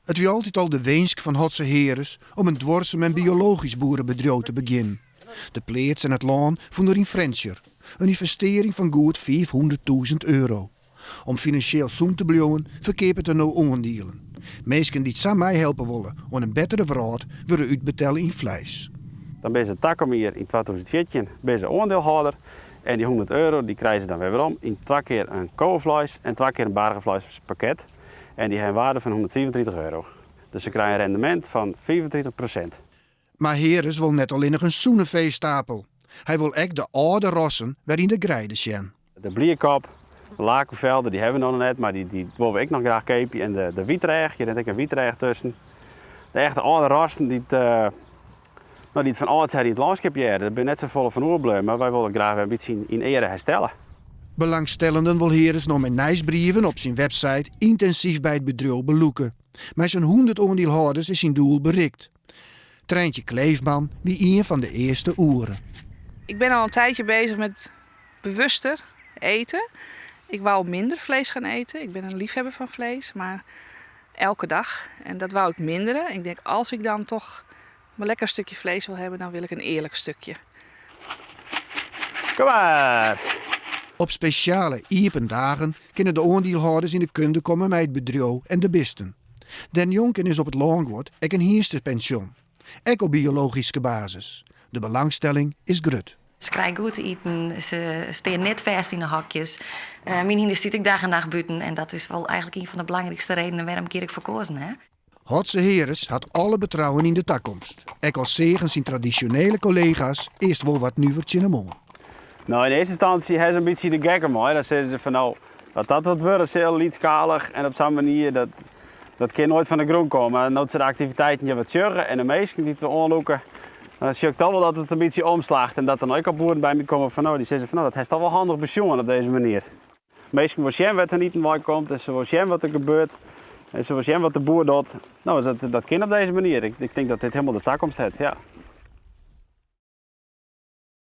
It wie altyd al de winsk fan Hotze Heeres om in duorsum en biologysk boerebedriuw te begjinnen. De pleats en it lân fûn er yn Frjentsjer, in ynvestearring fan goed 500.000 euro. Om finansjeel sûn te bliuwen ferkeapet er no oandielen. Minsken dy't sa meihelpe wolle oan in bettere wrâld wurde útbetelle yn fleis. Dan binne se takom jier yn 2014 binne se oandielhâlder en dy 100 euro dy krije se dan wer werom yn twa kear in kowefleis en twa kear in bargefleispakket en dy ha in waarde fan 135 euro. Dus se krije in rendemint fan 35%. Mar Heeres wol net allinnich in sûne feestapel. Hy wol ek de âlde rassen wer yn de greide sjen. De blierkop, de Lakenvelder, dy hawwe we noch net, mar dy, dy wolle we ek noch graach keapje. En de, de wytrêch, hjir rint ek in wytrêch tusken. De echte âlde rassen dy't, uh, no, dy't fan âldsher yn it lânskip hearre, der binne net safolle fan oerbleaun, mar wy wolle graach wer in bytsje yn, yn eare herstelle. Belangstellenden wol Heeres no mei nijsbrieven op syn website yntinsyf by it bedriuw belûke. Mei sa'n 100 oandielhâlders is syn doel berikt. Trijntje Kleefman wie ien fan de earste oeren. Ik ben al een tijdje bezig met bewuster eten. Ik wou minder vlees gaan eten. Ik ben een liefhebber van vlees, maar elke dag. En dat wou ik minderen. Ik denk, als ik dan toch een lekker stukje vlees wil hebben, dan wil ik een eerlijk stukje. Kom mar! Op spesjale iepen dagen kinne de oandielhâlders yn de kunde komme mei it bedriuw en de bisten. Dêrnjonken is op it lânguod ek in hynstepensjon, ek op biologyske basis. De belangstelling is grut. Se krije goed te iten, se stean net fêst yn de hokjes. Uh, myn hynder stiet ek dag en nacht bûten en dat is wol eigentlik ien fan de belangrykste redenen wêrom't ik hjir ek foar koazen ha. Hotze Heeres hat alle betrouwen yn de takomst, ek al seagen syn tradisjonele kollega's earst wol wat nuver tsjin him oan. No, yn earste ynstânsje ha se in bytsje de gek mei. Dan sizze se fan no, dat dat wat wurde sil, lytsskalich en op sa'n manier, dat, dat kin noait fan de grûn komme. No't se de aktiviteiten hjir wat sjogge en de minsken dy't we oanlûke, dan sjoch ik toch wol dat it in bytsje omslacht en dat der no ek al boeren by my komme fan no, dy sizze fan no, dat hast toch wol handich besjoen op dizze manier. Minsken wolle sjen wêr't hun iten wei komt en se wolle sjen wat der gebeurt en se wolle sjen wat de boer docht. No, dat, dat kin op dizze manier. Ik, ik tink dat dit hielendal de takomst hat, ja.